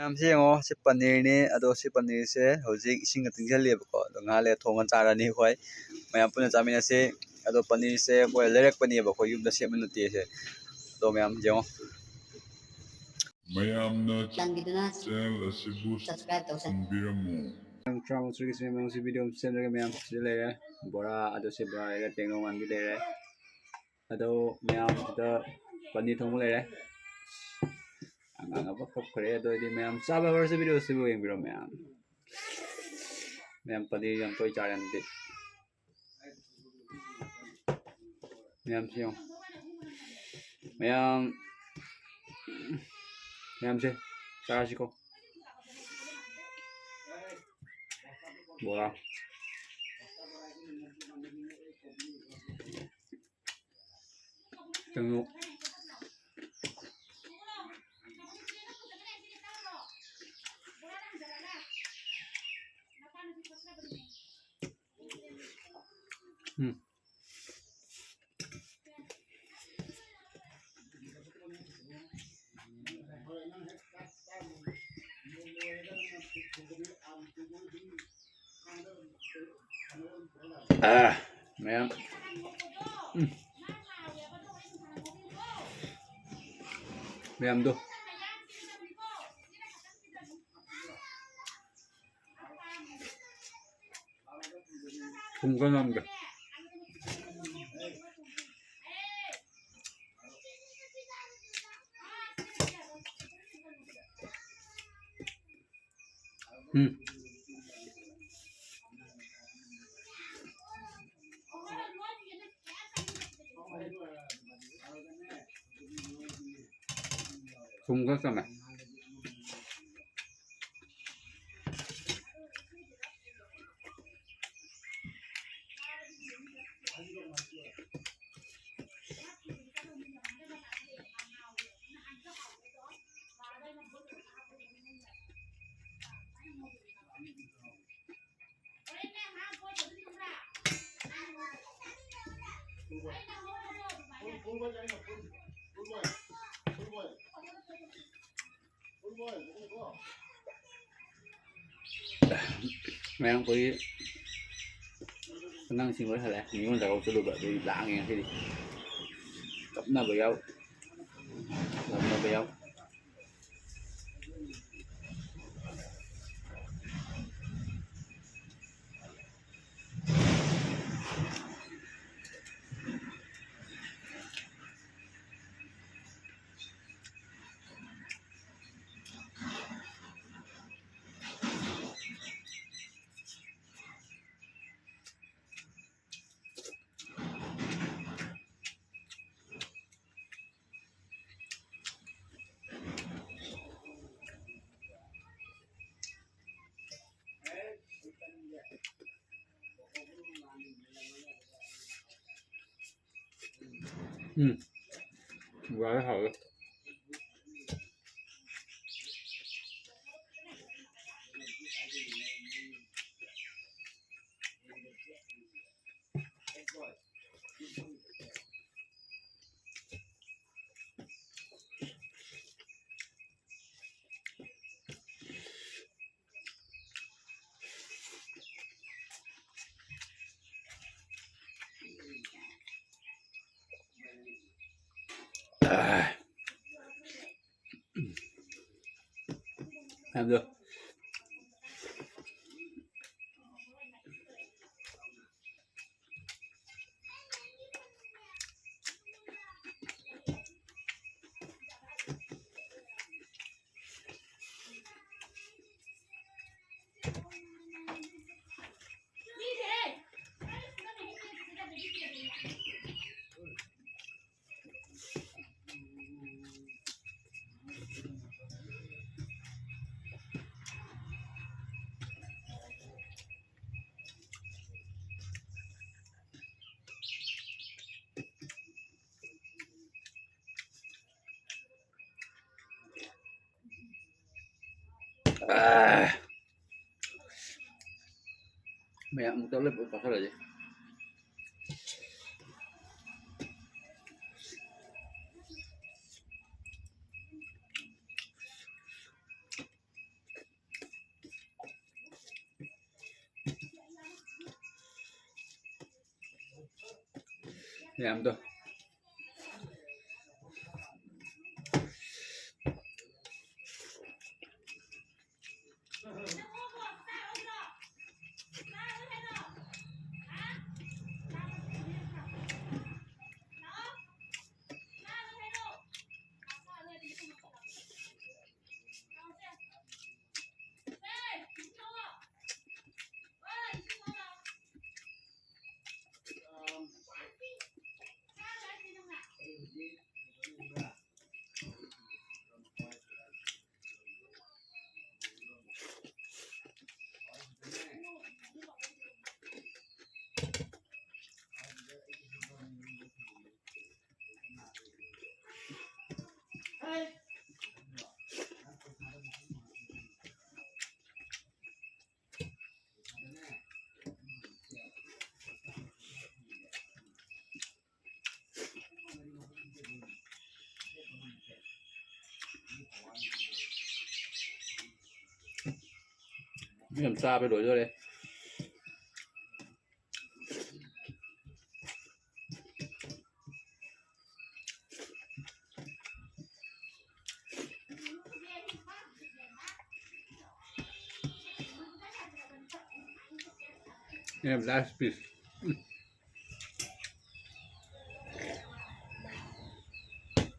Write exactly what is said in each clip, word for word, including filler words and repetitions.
ꯃꯌꯥꯝꯁꯦ ꯌꯦꯡꯉꯣ, ꯁꯤ ꯄꯅꯤꯔꯅꯤ꯫ ꯑꯗꯣ ꯁꯤ ꯄꯅꯤꯔꯁꯦ ꯍꯧꯖꯤꯛ ꯏꯁꯤꯡꯗ ꯇꯤꯡꯁꯤꯜꯂꯤꯕꯀꯣ꯫ ꯑꯗꯣ ꯉꯥꯏꯍꯥꯛ ꯂꯩꯔ ꯊꯣꯡꯉ ꯆꯥꯔꯅꯤ ꯑꯩꯈꯣꯏ꯫ ꯃꯌꯥꯝ ꯄꯨꯟꯅ ꯆꯥꯃꯤꯟꯅꯁꯤ꯫ ꯑꯗꯣ ꯄꯅꯤꯔꯁꯦ ꯑꯩꯈꯣꯏ ꯂꯩꯔꯛꯄꯅꯦꯕ, ꯑꯩꯈꯣꯏ ꯌꯨꯝꯗ ꯁꯦꯝꯕ ꯅꯠꯇꯦ ꯁꯦ꯫ ꯑꯗꯣ ꯃꯌꯥꯝ ꯌꯦꯡꯉꯣ꯫ ꯃꯌꯥꯝꯅ ꯆꯥꯟꯕꯤꯗꯨꯅ channel ꯑꯁꯤꯕꯨ subscribe ꯇꯧꯁꯟ- ꯇꯧꯕꯤꯔꯝꯃꯨ꯫ ꯃꯌꯥꯝ ꯇꯔꯥꯃꯉꯥ ꯁꯨꯔꯒꯤ ꯁꯤꯃꯦꯟ ꯃꯌꯥꯝꯁꯤ video ꯑꯃ ꯁꯦꯝꯖꯔꯒꯦ꯫ ꯃꯌꯥꯝ ꯁꯤꯗ ꯂꯩꯔꯦ ꯕꯣꯔꯥ, ꯑꯗꯣ ꯁꯤ ꯕꯣꯔꯥ ꯂꯩꯔꯦ, ꯇꯦꯡꯅꯧ ꯃꯥꯟꯕꯤ ꯂꯩꯔꯦ꯫ ꯑꯗꯣ ꯃꯌꯥꯝ ꯁꯤꯗ ꯄꯅꯤꯔ ꯊꯣꯡꯕ ꯂꯩꯔꯦ꯫ ꯑꯉꯥꯡ ꯑꯃ ꯀꯞꯈ꯭ꯔꯦ꯫ ꯑꯗꯣ ꯑꯩꯗꯤ ꯃꯌꯥꯝ ꯆꯥꯕ ꯍꯧꯔꯁꯤ꯫ Video ꯁꯤꯕꯨ ꯌꯦꯡꯕꯤꯔꯣ ꯃꯌꯥꯝ꯫ ꯃꯌꯥꯝ ꯄꯅꯤꯔ ꯌꯥꯝ ꯇꯣꯏ ꯆꯥꯔꯦ ꯍꯟꯗꯛꯇꯤ꯫ ꯃꯌꯥꯝꯁꯤ ꯌꯦꯡꯉꯣ꯫ ꯃꯌꯥꯝ, ꯃꯌꯥꯝꯁꯦ ꯆꯥꯔꯁꯤꯀꯣ꯫ ꯕꯣꯔꯥ꯫ ꯀꯩꯅꯣ꯫ ꯎꯝ꯫ ꯑꯥ, ꯃꯌꯥꯝ꯫ ꯎꯝ꯫ ꯃꯌꯥꯝꯗꯣ꯫ ꯊꯨꯝ ꯈꯔ ꯅꯝꯒꯦ꯫ ꯎꯝ꯫ ꯊꯨꯝ ꯈꯔ ꯆꯝꯃꯦ꯫ ꯃꯌꯥꯝ ꯑꯩꯈꯣꯏꯒꯤ ꯑꯉꯥꯡꯁꯤꯡ ꯂꯣꯏ ꯍꯜꯂꯛꯑꯦ꯫ ꯃꯤꯉꯣꯟꯗ ꯂꯧ ꯆꯠꯂꯨꯕ ꯑꯗꯨꯒꯤ ꯂꯥꯡꯉꯦ ꯉꯁꯤꯗꯤ꯫ ꯀꯞꯅꯕ ꯌꯥꯎ, ꯂꯥꯎꯅꯕ ꯌꯥꯎ꯫ ꯎꯝ꯫ ꯌꯥꯔꯦ, ꯍꯥꯎꯔꯦ꯫ ꯃꯌꯥꯝꯗꯣ꯫ ꯑꯥ꯫ ꯃꯌꯥꯝ ꯑꯃꯨꯛꯇ ꯂꯣꯏ ꯄꯨꯂꯞ ꯆꯥꯁꯤꯜꯂꯁꯤ꯫ ꯃꯌꯥꯝꯗꯣ꯫ ꯃꯤ ꯌꯥꯝ ꯆꯥꯕ ꯂꯣꯏꯗꯣꯔꯦ꯫ Yeah, last piece.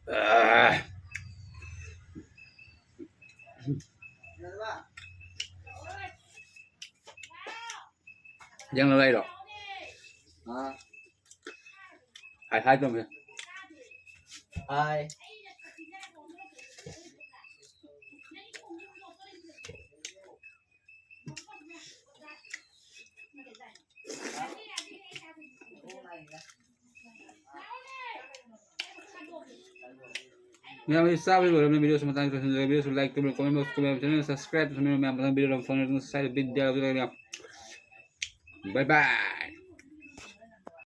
Ah. Yang lalai lo. Ah. Hai hai tong ya. Hai. ꯃꯌꯥꯝ ꯑꯩ ꯆꯥꯕ ꯂꯣꯏꯔꯕꯅꯤ꯫ Video ꯁꯨ ꯃꯇꯥꯡ ꯌꯧꯁꯤꯟꯖꯔꯦ꯫ Video ꯁꯨ like ꯇꯧꯕꯤꯌꯨ, comment box comment channel subscribe ꯇꯧꯁꯟꯕꯤꯌꯨ꯫ ꯃꯌꯥꯝ ꯃꯊꯪ video ꯂꯥꯛꯄ ꯐꯪꯅ ꯑꯗꯨꯝ ꯁ꯭ꯋꯥꯏꯗ video ꯌꯥꯎꯖꯔꯒꯦ ꯃꯌꯥꯝ꯫ Bye bye꯫